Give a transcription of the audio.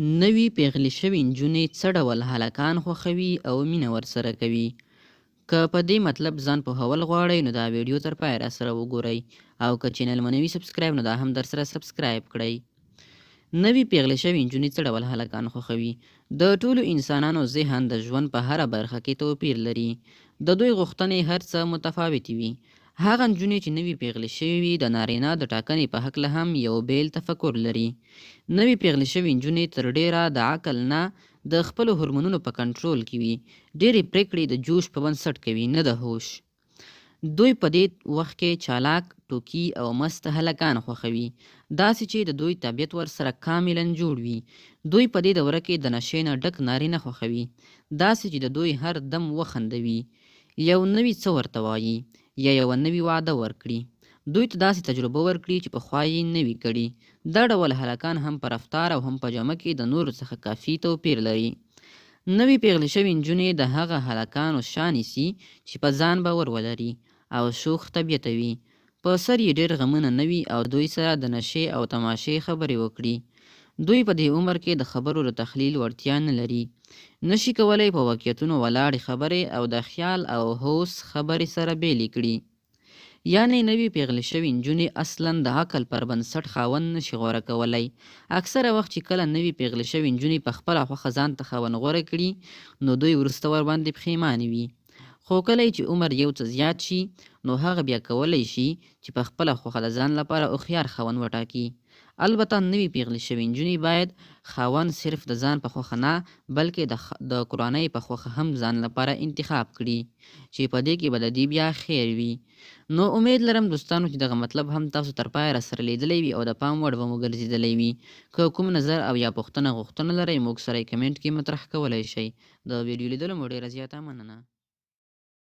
نوي پېغلې شوې نجونې څه ډول هلکان خوښوي او مینه ورسره کوي؟ که په دې مطلب ځان پوهول غواړئ نو دا ویډیو تر پایه راسره وګورئ او که چینل مو نه وي سبسکرایب نو دا هم درسره سبسکرایب کړئ. نوي پېغلې شوې نجونې څه ډول هلکان خوښوي؟ د ټولو انسانانو ذهن د ژوند په هره برخه کې توپیر لري. د دوی غوښتنې هر څه متفاوتې وي. هغه نجونې چې نوي پېغلې شوې وي د نارینه د ټاکنې په هکله هم یو بېل تفکر لري. نوي پېغلې شوې نجونې تر ډېره د عقل نه د خپلو هورمونونو په کنټرول کې وي. ډېرې پرېکړې د جوش په بنسټ کوي نه د هوش. دوی په دې وخت کې چالاک، ټوکي او مست هلکان خوښوي. داسې چې د دوی طبیعت ورسره کاملاً جوړ وي. دوی په دې دوره کې د نشې نه ډک نارینه خوښوي. داسې چې د دوی هر دم وخندوي. یو نوي څه ورته وايي یا یوه نوي وعده ورکړي. دوی ته داسې تجربه ورکړي چې پخوا یې نه وي کړي. دا ډول هلکان هم په رفتار او هم په جامه کې د نورو څخه کافي توپیر لري. نوي پېغلې شوې نجونې د هغه هلکانو شا نیسي چې په ځان باور ولري او شوخ طبیعته وي. په سر یې ډېر غمونه نه وي او دوی سره د نشې او تماشې خبرې وکړي. دوی په دې عمر کې د خبرو د تخلیل وړتیا نه لري. نه شي کولی په واقعیتونو ولاړې خبرې او د خیال او هوس خبرې سره بېلې کړي. یعنې نوي پېغلې شوې نجونې اصلاً د عقل پر بنسټ خاوند نه شي غوره کولی. اکثره وخت چې کله نوي پېغلې شوې نجونې په خپله خوښه ځان ته خاوند غوره کړي نو دوی وروسته ورباندې پښېمانې وي. خو کله یې چې عمر یو څه زیات شي نو هغه بیا کولی شي چې په خپله خوښه د ځان لپاره هوښیار خاوند وټاکي. البته نوي پېغلې شوې نجونې باید خاوند صرف د ځان په خوښه نه بلکې د د کورنۍ په خوښه هم ځان لپاره انتخاب کړي چې په دې کې به د دوی بیا خیر وي. نو امید لرم دوستانو چې دغه مطلب هم تاسو تر پایه راسره لیدلی وي او د پام وړ به مو ګرځیدلی وي. که کوم نظر او یا پوښتنه غوښتنه لرئ موږ سره یې کمنټ کې مطرح کولی شئ. د ویډیو لیدلو مو ډیره زیاته مننه.